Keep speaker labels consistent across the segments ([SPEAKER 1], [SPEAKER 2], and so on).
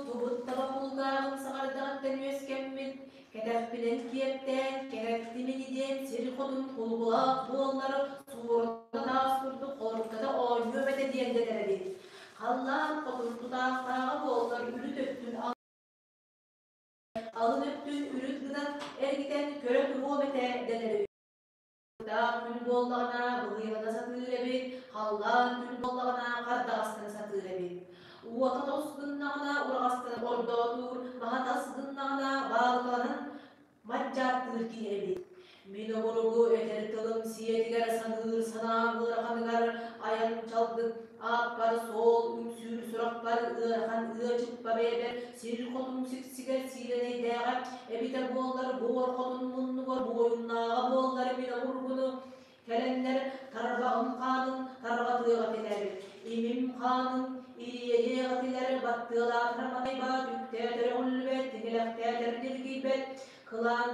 [SPEAKER 1] Тубут таба кулгааҕын саҕардаҕыттан үөскэммит, кэтэхпинэн киэптээн, кэрэттим ини диэн сир хотун кулгулаах буоллар суоруна таас курдук хоруктата оонньуом этэ диэн дэнэр эбит. Халлаан хотун тутаахтааҕа буоллар үрүт өттүн алын өттүн үрүт гынан эргитэн көрө туруом этэ дэнэр үһү. Таах күн буоллаҕына быһыйалана сатыыр эбит, халлаан күн буоллаҕына хардаҕастана сатыыр эбит. Уота тос гыннаҕына ураҕастан ордоотуур, маһа тас гыннаҕына баалыкаланан мадьааттыыр киһи эбит. Мин обургу этэр тылым сиэтигэр саныыр санаам ыараханыгар айан чалдык ааппар суол үҥсүүр сурахпар ыарахан ыа чыппа бэйэбэр сир хотун сиксигэр сиилэнэйдээҕэ эбитэ буоллар буор хотун муннугар буойуннааҕа буоллар мин обургуну кэлэннэр тарбаҕым хаанын тарҕатыаҕа этилэр, имим хаанын ириэриэх этилэр, баттыалаатар матайбат, үктээтэр өҕүллүбэт, тиҥилэхтээтэр ньиргийбэт, кылаан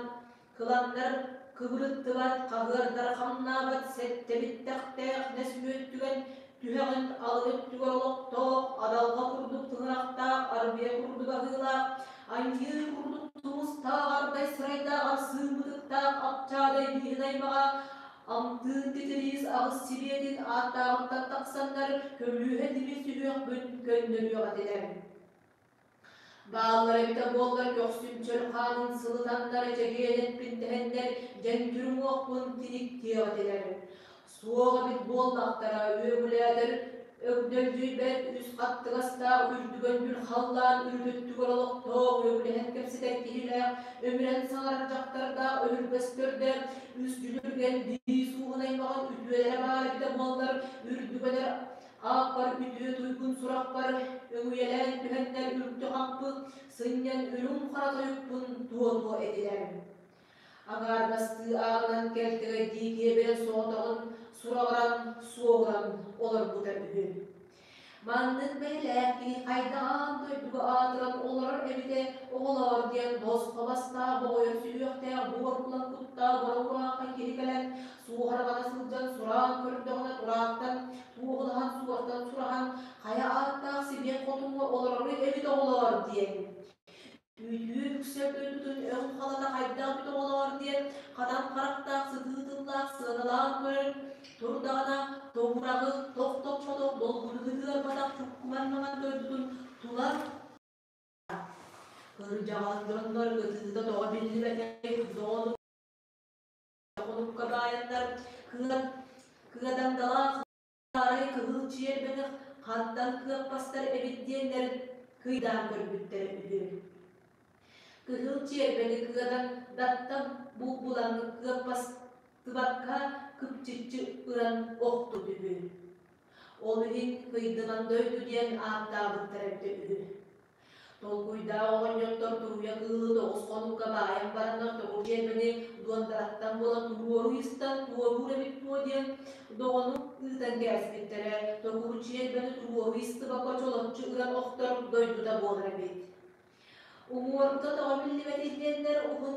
[SPEAKER 1] кыланнар кыбырыттыбат, хаһыардар хамнаабат, сэттэбиттэхтээх нэс мүөттүгэн түһэҕин алын өттүгэр олохтоох, адалҕа курдук тыҥырахтаах, арбия курдук аһыылаах, анньыы курдук тумустаах, ардай сырайдаах, арсыын бытыктаах, апчаадай бииһин аймаҕа, амтыын титириис аҕыс сибиэтин ааттааҕыттан тахсаннар көмүһэ тимир сүһүөхпүн көннөрүөх этилэр. Бааллар эбитэ буоллар көхсүм чөл хаанын сылытаннар, чэгиэн эппин дэһэннэр, дьэҥкир уҥуохпун тиниктиэх этилэр. Суох эбит буоллахтара, үөгүлээтэр өгдөлдьүйбэт үс хаттыгастаах үрдүгэн халлаан үрүт өттүгэр олохтоох үөгүлэһэн кэпсэтэр киһилээх, өмүрэн саҥарар дьахтардаах өһүргэстэрдэ үс дьүлүргэн биир сууһун аймаҕын үтүөлэрэ баар эбитэ буоллар, үрдүгэнэр Ааппар үтүө туйгун сурахпар өҥүйэлээн түһэннэр үрдү-хампы сынньан үрүҥ хара тойукпун туотуо этилэр. Аҥаардастыы ааҕынан кэлтэгэйдии киэбирэн соҕотоҕун сураҕыран, суоһуран олорбута үһү. Маннык бэйэлээх киһи хайдах аан дойдуга аатыран олорор эбитэ оҕолоор диэн босхо бастаах боҕойор сүһүөхтээх буор кулан куттаах борураахха киһи кэлэн суоһарҕана сылдьан сураан көрдөҕүнэ тураахтан туоһулаһан суортан сураһан хайа ааттаах сибиэн хотуҥҥа олорору эбит оҕолоор диэн Үтүө үксэл дойдутун өҥ халата хайдах эбит оҕолоор диэн хатан харахтаах сытыы тыллаах сыаналаан көрөн турдаҕына тобураҕы тохтоппотох долгуну ытыарбатах чуккуман маҥан дойдутун тула кырдьаҕас дьоннор ытыыта тоҕо биллибэтэй доҕону хонукка баайаннар кыадаҥдалаах арай кыһыл чиэрбэни хантан кыаппастар эбит диэннэр кыйдаан көрбүттэрэ үһү. Кыһыл чиэрбэни кыадан даттан булбулан кыаппастыбакка кыпчыччы ыран охтут үһү. Ол иһин Кыйдыман дойду диэн ааттаабыттара эбитэ үһү. Толкуйдаах оҕонньоттор туруйа кыылы тоҕус хонукка баайан бараннар тоҕу чиэрбэни дуондараттан буолан туруору ыйыстан туоруур эбит дуо диэн доҕону ыытан кээспиттэрэ тоҕуру чиэрбэни туруору ыйыстыбакка чолоччу ыран охтор дойдута буолар эбит. Уҥуорга тоҕо биллибэт диэннэр уһун